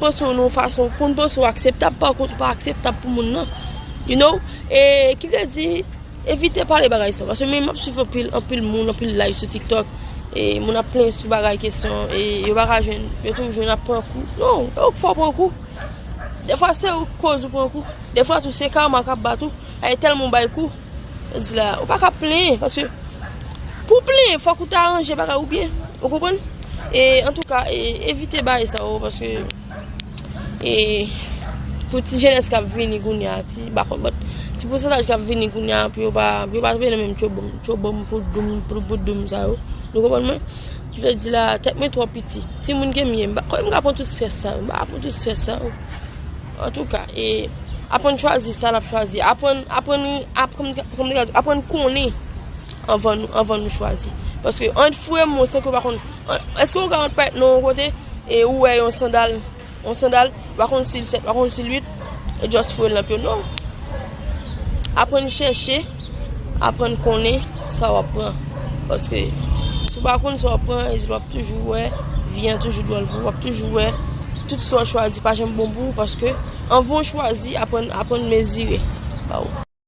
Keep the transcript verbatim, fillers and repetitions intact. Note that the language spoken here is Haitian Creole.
panse w nan yon fason, pou n panse w akseptab, pa kont ou pa akseptab pou moun nan. You know? E ki vle di, evite pale bagay sa. Paske menm m ap swiv anpil, anpil moun, anpil live sou TikTok. E moun ap plenyen sou bagay kesyon, e yo pa ka jwenn, yo toujou jwenn ap pran kou. Non, e ou k fè w pran kou. Defwa se ou k koz ou pran kou. Defwa tou se kama k ap bat ou. Ay tèlman w bay kou. Yo di la, ou pa ka plenyen, paske pou w plenyen, fòk ou ta ranje bagay ou byen. Ou konprann? E antouka, e, evite bagay sa yo, paske e pou ti jenès k ap vini kounye a, ti bakon, but ti pousantaj k ap vini kounye a, pou yo pa, pou yo pa tonbe nan menm tchobom, tchobom pou doum, pou, pou doum sa yo. Nou konprann mwen? Ki vle di la, tèt mwen twò piti. Timoun ke m ye, m pa, kòman m ka pran tout strès sa yo? M pa ka pran tout strès sa yo. Antouka, e aprann chwazi sa n ap chwazi. Aprann, aprann, aprann, aprann konnen anvan nou, anvan nou chwazi. Paske ant frè m, mwen sanke w pa konn, èske w ka ant pèt nan yon kote e ou wè yon sandal, yon sandal, w pa konn si l sèt, w pa konn si l uit, e just foure l nan pye w? Non. Aprann chèche, aprann konnen sa w ap pran. Paske si w pa konn sa w ap pran, w ap toujou wè vi an toujou dwòl pou ou, w ap toujou wè tout sa w chwazi pa janm bon pou ou, paske anvan w chwazi, aprann, aprann mezire. Ba ou.